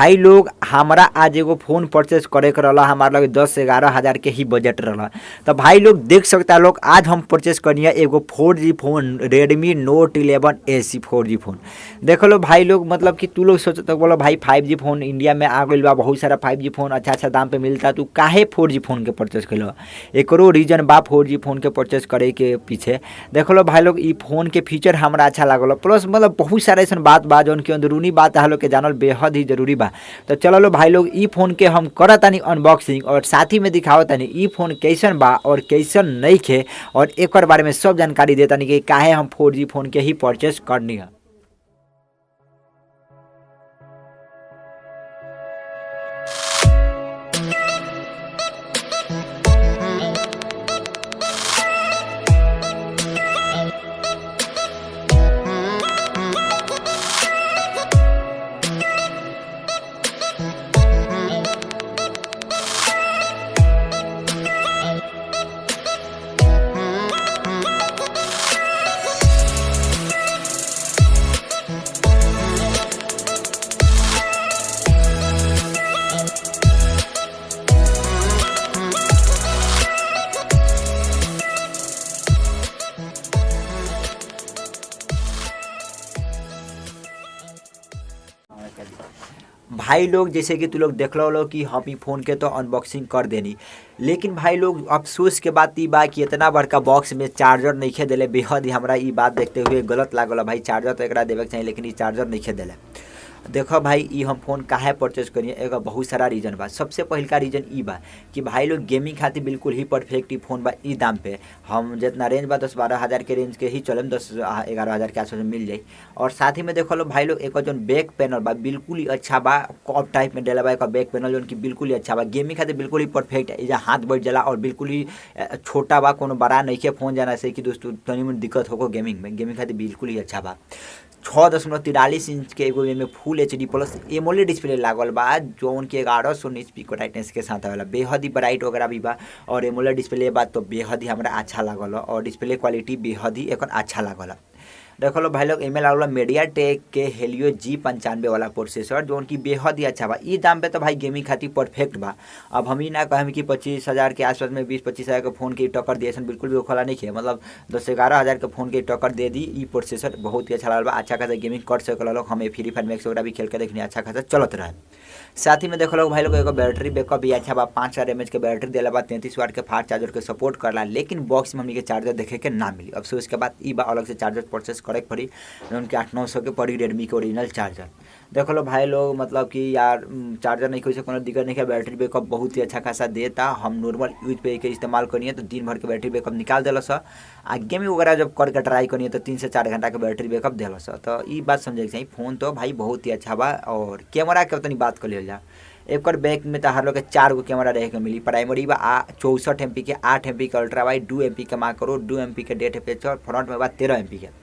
भाई लोग हमरा आज एगो फोन परचेज करे के रहला, हमार लगे 10-11 हज़ार के ही बजट रहला। तो भाई लोग देख सकता लोग आज हम परचेज करिए एगो 4G phone Redmi Note 11 AC 4G phone. देख लो भाई लोग, मतलब कि तू लोग सोचत बोलो भाई 5G phone India में आ गइल बा, बहुत सारा 5G phone अच्छा अच्छा दाम पे मिलता, तू काहे 4G phone के परचेज कइलो? एकरो रीजन बा 4G phone के परचेज करे के पीछे। देख लो भाई लोग, ई फोन के फीचर हमरा अच्छा लागल, प्लस मतलब बहुत सारा ऐसा बात बा जौन की अंदरूनी बात है लोग के जानल बेहद ही जरूरी बा। तो चलो लो भाई लोग, ई फोन के हम करतानी अनबॉक्सिंग और साथ ही में दिखावतानी ई फोन कैसन बा और कैसन नहीं खे, और एक बारे में सब जानकारी देतानी कि काहे हम 4G phone के ही परचेज करनी है। भाई लोग जैसे कि तू लोग देख लो कि हम ई फ़ोन के तो अनबॉक्सिंग कर देनी, लेकिन भाई लोग अफसोस के बात ई बा कि इतना बड़का बॉक्स में चार्जर नहीं देले। बेहद ही हमरा ई बात देखते हुए गलत लागल भाई, चार्जर तो एकरा देवे के चाहिए लेकिन ई चार्जर नहीं देले। देखो भाई, ई हम फ़ोन काहे परचेज करिए, एकर बहुत सारा रीजन बा। सबसे पहिलका रीजन ई बा कि भाई लोग गेमिंग खातिर बिल्कुल ही परफेक्ट ई फोन बा। ई दाम पे हम जितना रेंज बा 10-12 हज़ार के रेंज के ही चलम, 10-11 हज़ार के आसपास मिल जाई। और साथ ही में देखो लो भाई लोग, एक जौन बैक पैनल बा बिल्कुल ही अच्छा बा, कॉप टाइप में डेला बा एक बैक पैनल जौन की बिल्कुल ही अच्छा बा, गेमिंग खातिर बिल्कुल ही परफेक्ट है। एजा हाथ बैठ जाला और बिल्कुल ही छोटा बा, कोनो बड़ा नहीं है फोन जाना से कि दोस्तों तनी में दिक्कत होको गेमिंग में। गेमिंग खातिर बिल्कुल ही अच्छा बा। 6.43 इंच के एगो में full HD plus AMOLED display लागल बा जौन के 1119 पीक ब्राइटनेस के साथ आवेला, बेहद ही ब्राइट वगैरह भी बा और एमोलेड डिस्प्ले बा तो बेहद ही हमरा अच्छा लागल और डिस्प्ले क्वालिटी बेहद ही एकर अच्छा लागल। देखो लो भाई लोग, एमे लागल मीडियाटेक के हेलियो G95 वाला प्रोसेसर जौन की बेहद ही अच्छा बा। ई दाम पे तो भाई गेमिंग खातिर परफेक्ट बा। अब हम ई ना कहम कि 25,000 के आसपास में 20-25 हज़ार के फ़ोन के टक्कर दिए, बिल्कुल भी ओखला नहीं है। मतलब 10-11 हज़ार के फ़ोन के टक्कर दे दी ई प्रोसेसर बहुत ही अच्छा लागल बा, अच्छा खासा गेमिंग कर सकल लोग। हम फ्री फायर मैक्स वगैरह भी खेल के देखनी अच्छा खासा चलत रहे। साथ ही में देखो लोग भाई लोग, एगो बैटरी बैकअप भी अच्छा बा, 5000 mAh के बैटरी देला बा, 33 वाट के फास्ट चार्जर के सपोर्ट करला, लेकिन बॉक्स में हमनी के चार्जर देखे के ना मिली। अफसोस के बात ई बा, अलग से चार्जर परचेस करे के पड़ी जौन कि 800-900 के पड़ी रेडमी के ओरिजिनल चार्जर। देखो लो भाई लोग, मतलब कि यार चार्जर नहीं कोई से कोनो दिक्कत नहीं है, बैटरी बैकअप बहुत ही अच्छा खासा देता। हम नॉर्मल यूज पे के इस्तेमाल करिए तो दिन भर के बैटरी बैकअप निकाल दिलस, आ गेमिंग वगैरह जब करके ट्राई करिए तो 3 से 4 घंटा के बैटरी बैकअप दिलस। तो ई बात समझे के चाहिए, फोन तो भाई बहुत ही अच्छा बा। और कैमरा के तनी बात कर लिया जा, एक बैक में तो हर लोग के 4 गो कैमरा रहे के मिली। प्राइमरी बा 64 MP के, 8 MP के अल्ट्रा वाइड, 2 MP के माक्रो, 2 MP के डेप्थ एपर्चर, फ्रंट में बा 13 MP के।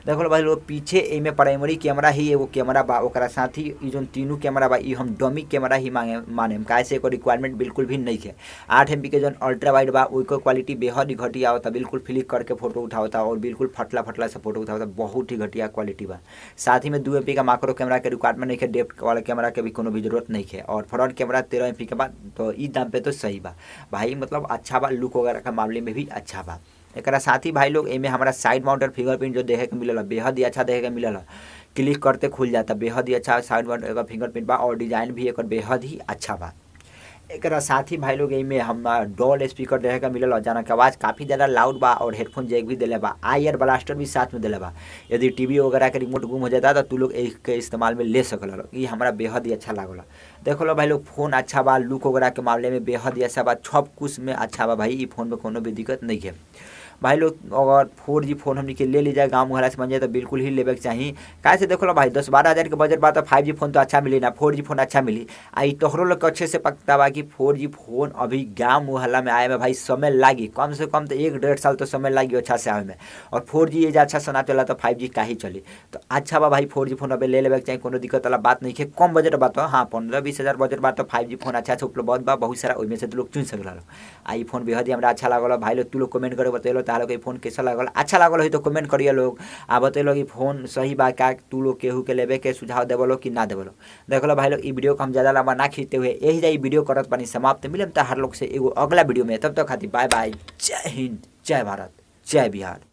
देखो भाई लोग, पीछे एमे प्राइमरी कैमरा ही एगो कैमरा बा, ओकरा साथ ही ई जोन तीनों कैमरा बा ई हम डमी कैमरा ही माने, काहे से एकर रिक्वायरमेंट बिल्कुल भी नहीं है। 8 MP के जोन अल्ट्रा वाइड बा ओकर क्वालिटी बेहद ही घटिया होता, बिल्कुल फ्लिक करके फोटो उठावता और बिल्कुल फटला फटला से फोटो उठावता, बहुत ही घटिया क्वालिटी बा। साथ ही में 2 MP का माक्रो कैमरा के रिक्वायरमेंट नहीं है, डेप्थ वाला कैमरा के भी कोनो भी जरूरत नहीं है। और फ्रंट कैमरा 13 MP के बा, तो ई दाम पे तो सही बा भाई, मतलब अच्छा बा, लुक वगैरह के मामले में भी अच्छा बा। एकरा साथ ही भाई लोग एमे हमारा साइड माउंटेड फिंगरप्रिंट जो देखे के मिलल बेहद ही अच्छा देखे के मिलल, क्लिक करते खुल जाता, बेहद ही अच्छा साइड माउंटेड फिंगरप्रिंट बा और डिजाइन भी एकर बेहद ही अच्छा बा। एकरा साथ ही भाई लोग एमे हम डॉल स्पीकर देखे के मिलल, जाना के आवाज़ काफ़ी ज़्यादा लाउड बा और हेडफोन जैक भी दिले बा, IR blaster भी साथ में दिले बा। यदि टीवी वगैरह के रिमोट गुम हो जाता तो तू लोग एक के इस्तेमाल में ले सकल, ये हमारा बेहद ही अच्छा लागल। देखो लो भाई लोग, फोन अच्छा बा, लुक वगैरह के मामले में बेहद ही अच्छा बा, सब कुछ में अच्छा बा भाई, ई फोन में कोनो भी दिक्कत नहीं है। भाई लोग अगर 4G phone हमनी के ले ली जाए गाँव मोहल्ला से बन जाए तो बिल्कुल ही लेवे के चाहिए। काहे से देखो लो भाई, 10-12 हज़ार के बजट बा तो 5G phone तो अच्छा मिली ना, 4G phone अच्छा मिली। आ ई तोहरो लोग के अच्छे से पता बा कि 4G phone अभी गाँव मोहल्ला में आए में भाई समय लागी, कम से कम तो 1-1.5 साल तो समय लागी अच्छा से आवे में। और 4G ये अच्छा से ना चला तो 5G काहे चली। तो अच्छा बा भाई 4G phone अभी ले लेवे के चाहिए, कोनो दिक्कत वाला बात नहीं है। कम बजट बा तो हाँ 15-20 हज़ार बजट बा तो 5G phone अच्छा से उपलब्ध बा, बहुत सारा ओइमे से तो लोग चुन सकला। आ ई फोन बेहद ही हमरा अच्छा लागल भाई लोग, तू लोग कमेंट करे बतेलो। तार लोग फोन कैसा लागल, अच्छा लागल हो तो कमेंट करिए लोग आ बतैलो कि फोन सही बा का, तू लोग केहू के लेवे के सुझाव देवलो कि ना देवलो। देखलो भाई लोग ई वीडियो को हम ज़्यादा लंबा ना खींचते हुए यही जाए वीडियो करत पानी समाप्त। मिलम तो हर लोग से एगो अगला वीडियो में, तब तक खातिर बाय बाय, जय हिंद, जय भारत, जय बिहार।